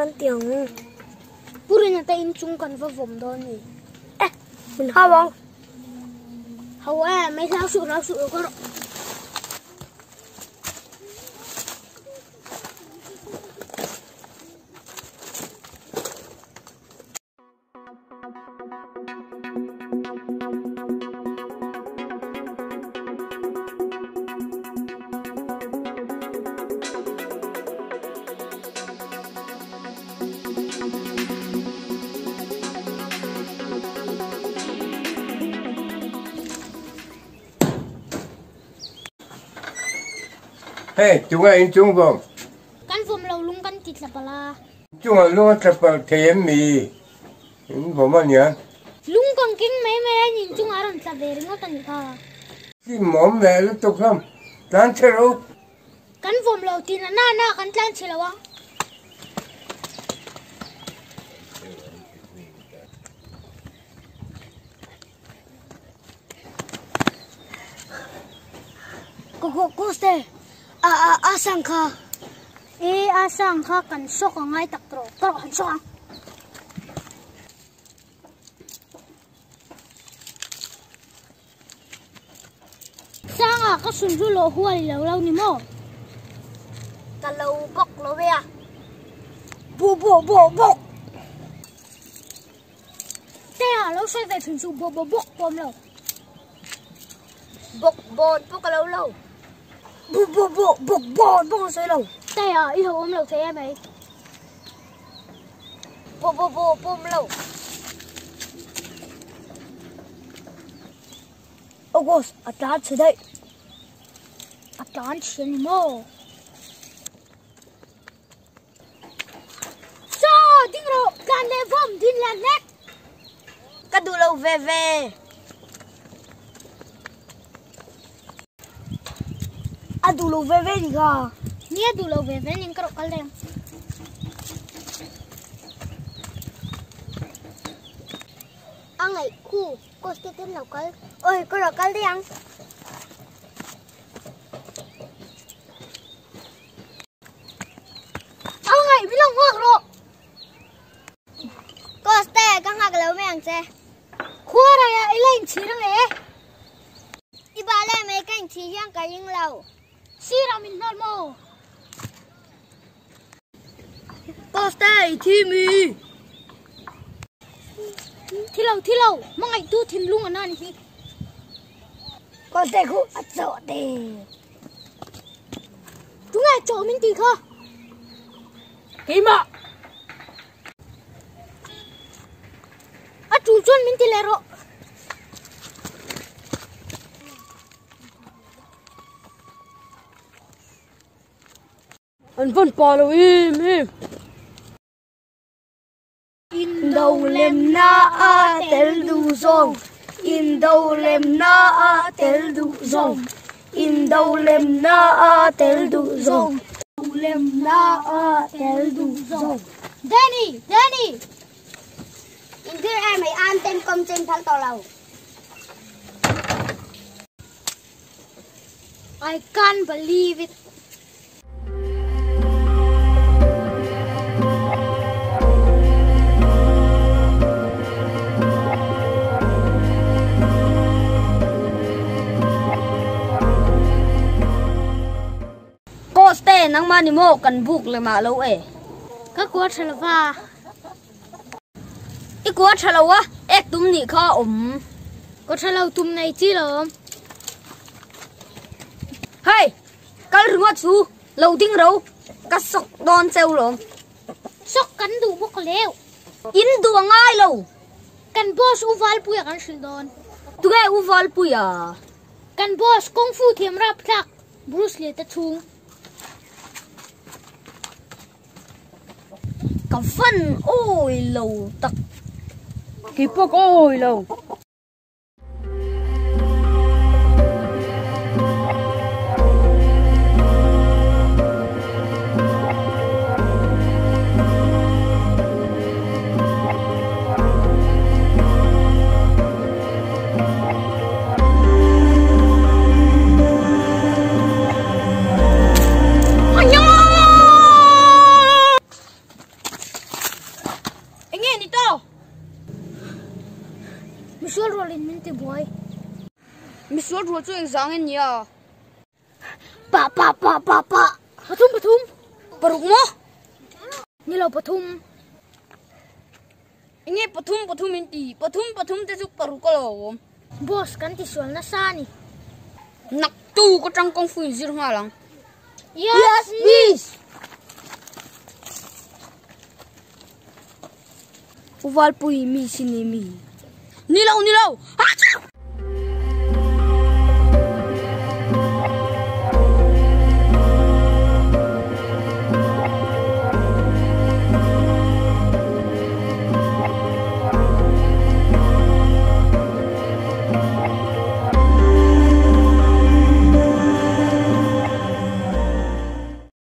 kan ti ang? Pu Rina te in chung kan va vawm dawn ni. Eh, min hau ang. Hau e, mai hlau suh hlau suh lo ka rawh. Hei, tunga inchung vawm. Kan vawm lo lung kan ti tla palh a. Chungah lung a tla palh thei em mi? In vawm a nia. Lung kan keng mai mai a nin chungah a rawn tla ve ringawt a nih kha. Chi mawm leh lutuk hlawm tlan chhe ro. Kan vawm lo tih na na na kan tlan chhe lo ang. Koste a a a sang kha e a sang kha kan sawk a ngai tak tawh tawh han sawk ang. Sanga ka sun chu lo hual lo lo ni maw? Ka lo bawk lo ve a. Bo bo bo bawk. Te a lo sawi ve thin chu bo bo bawk pawh awm lo. Bawk bawn pawh ka lo lo. Bo bo bo bawk bawn pawh ka sawi lo. Te a i ho awm lo thei em ei. Bo bo bo pawh awm lo. August a tlan chhe daih. A tlan chhe ni maw? Saw ding rawh tlan leh vawm din leh hlek. Ka duh lo ve ve. A duh lo ve ve ni kha. Nia duh lo ve ve ning ka rawh kal daih ang. A ngaih khu course te ten lo kal. Oi ka rawh kal daih ang. A ngaih min lo nghak rawh. Coste ka nghak lo mai ang che. Khua raiah i la inchhir ang e. I bah leh mai ka inchhir hian ka ring lo. Sirah min hnawl maw? Coste i thi mi. Thi lo thi lo hmangaihtu thinlung an ani hi. Coste khu a chawh te. Tunge chawh min tih kha? Keimah! A tul chuan min ti leh rawh. An vawn pa lo em em. Indolemna a tel duh zawng Indolemna a tel duh zawng Indolemna a tel duh zawng Indolemna a tel duh zawng Danny! Danny! Inzir em hei an ten kawm chen phal tawh lo. I can't believe it. Coach te nangmah ni maw kan buk le mah lo e. Ka kua tha lo va. I kua tha lo a, ek tum nih kha a awm. Kua tha lo tum nei chi lo awm. Hei, kal ringawt chu lo ding ro, ka sawk dawn cheu lawm. Sawk kan duh bawk leu. In duh a ngai lo. Kan boss U Valpuia kan hrilh dawn. Tunge U Valpuia? Kan boss Kung Fu thiam rapthlak Bruce Lee te chhung. Ka van awi lo tak. Keipawh ka awi lo. ni ta? Misual rualin min ti buai. Misual rual chu engzang nge nia? Pa pa pa pa pa. Pathum pathum. Paruk maw? Ni lo pathum. Enge pathum pathum in ti? Pathum pathum te chu paruk a lo awm. Boss kan ti sual nasa a ni. Nak tu ka tangkawng fu in zir nghal ang. Yes miss. Uvalpui mi si ni mi. Ni lo ni lo.